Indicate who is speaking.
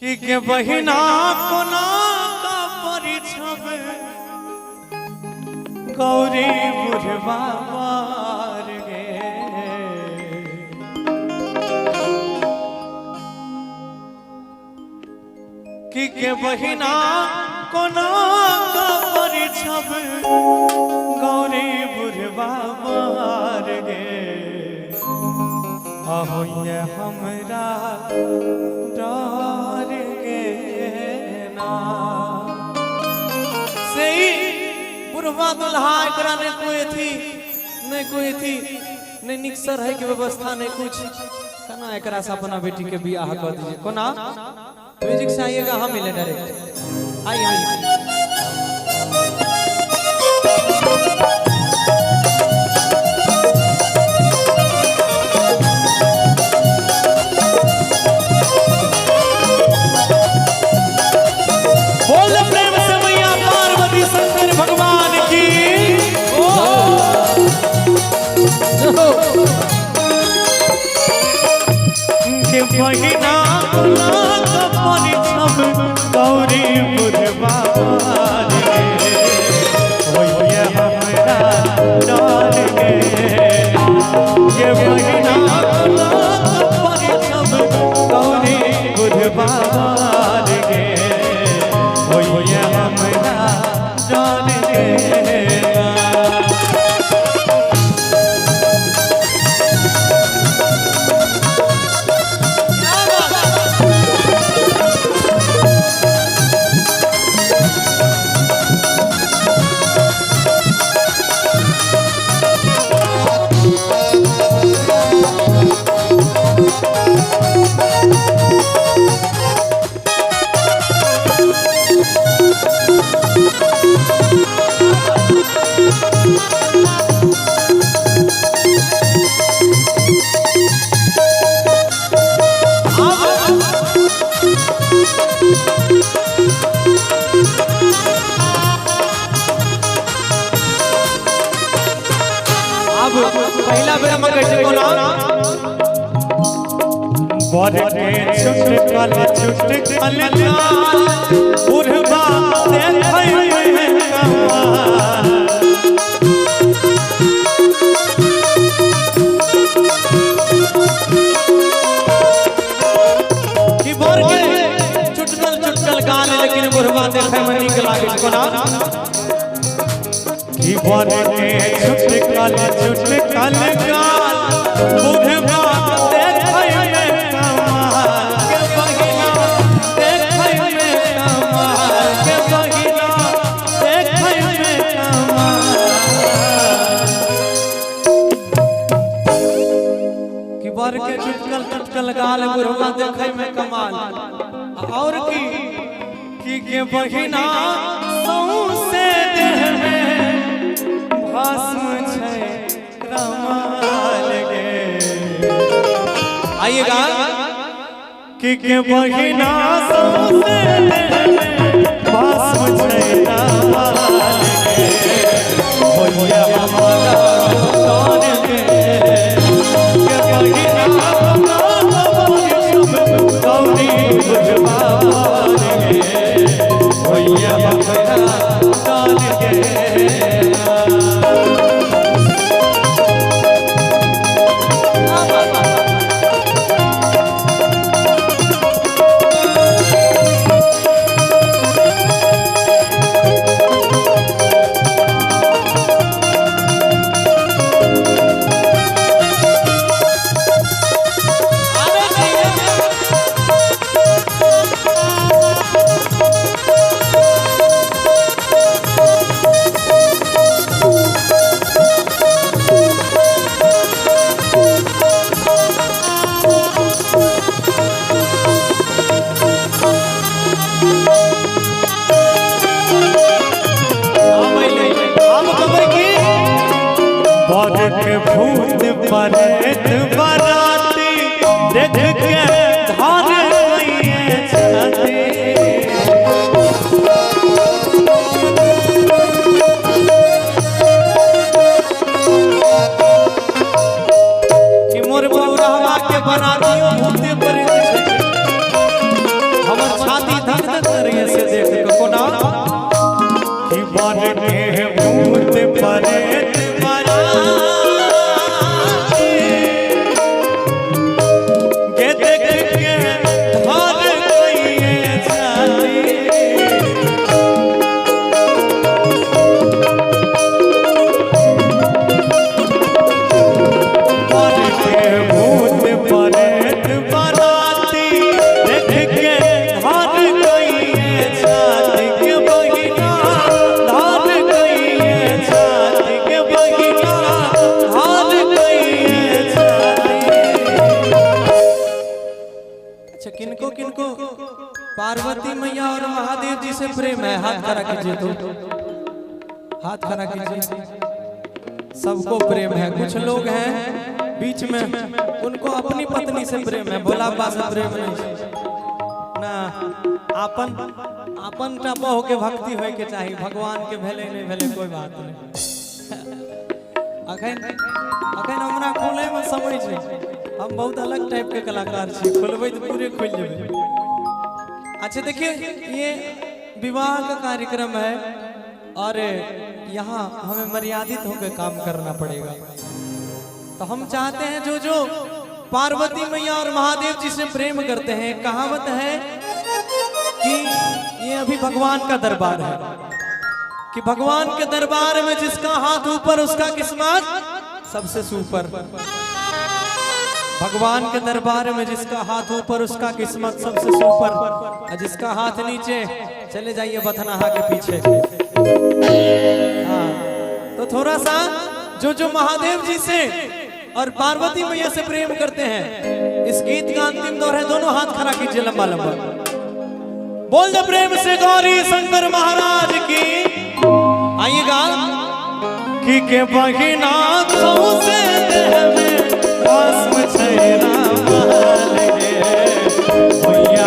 Speaker 1: कि के बहिना कोना का परिछब गौरी बुढ़वा मार गे। कि के बहिना कोना का परिछब गौरी बुढ़वा मार गे। अहोये हमरा डर गे ना। से ही बुढ़वा दुल्हा एकरा नहीं कोई अथी नहीं, कोई अथी नहीं, निक से रहे के व्यवस्था नहीं कुछ। केना एकरा से अपना बेटी के बियाह कर दीजिए? कोना म्यूजिक से आइएगा, हम मिले डायरेक्ट आइए म्यूजिक। बोल प्रेम से मैया पार्वती शंकर भगवान की। के बहिना परिछब गौरी बुढ़वा रे, होइए हमरा डर गे। के बहिना परिछब गौरी बुढ़वा गे, होइए हमरा डर गे। अब पहला बेर हम कहै छै कोना बर के छुटकल छुटकल लाल बुढ़बा देखै में कमाल। कि बर के चुटकल चुटकल गाल लेकिन बुढ़बा देखै में नीक लागै छै। कोना कि बर के छुटकल छुटकल गाल बुढ़बा देखै में कमाल। के बहिना देखै में कमाल, के बहिना देखै में कमाल। कि बर के चुटकल चुटकल गाल बुढ़बा देखै में कमाल। और की के बहिना सौंसे देह में भस्म छै रमाल गे। आइएगा कि के बहिना सौंसे देह में भस्म छै रमाल गे, होइए हमरा डर गे। के बहिना गौरी बुढ़वा गे, होइए हमरा डर गे। बर के भूत परेत बराती देख के धार गइए छाती। परेत बाराती गे देख के धार गइए छाती। पर के भूत परेत बाराती देख के धार गइए छाती के बहिना धार गइए छाती के बहिना धार गइए छाती। अच्छा, किनको किनको पार्वती मैया और महादेव जी से प्रेम है? हाथ खड़ा कीजिए तो, हाथ खड़ा कीजिए। सबको प्रेम है। कुछ लोग हैं बीच में, उनको अपनी पत्नी से प्रेम है, भोला बाबा से प्रेम नहीं ना। आपन आपन टा बहु के भक्ति होय के चाही, भगवान के भेले नहीं भेले कोई बात नहीं। अखन अखन हमरा खोले में समय छै, हम बहुत अलग टाइप के कलाकार छी, खोलबै तऽ पूरे खोल जेबै। अच्छा देखिए, ये विवाह का कार्यक्रम है और यहाँ हमें मर्यादित होकर काम करना पड़ेगा। तो हम चाहते हैं जो जो पार्वती मैया और महादेव जी से प्रेम करते हैं, कहावत है कि ये अभी भगवान का दरबार है, कि भगवान के दरबार में जिसका हाथ ऊपर उसका किस्मत सबसे सुपर। भगवान के दरबार में जिसका हाथ ऊपर उसका किस्मत सबसे सुपर, और जिसका हाथ नीचे, चले जाइए बथनाहा के पीछे। हाँ, तो थोड़ा सा जो जो महादेव जी से और पार्वती मैया से प्रेम करते हैं, इस गीत का अंतिम दौर है, दोनों हाथ खड़ा कीजिए लंबा लंबा। बोल दो प्रेम से गौरी शंकर महाराज की। आइएगा कि के बहिना सौंसे देह में भस्म छै रामाल गे भैया।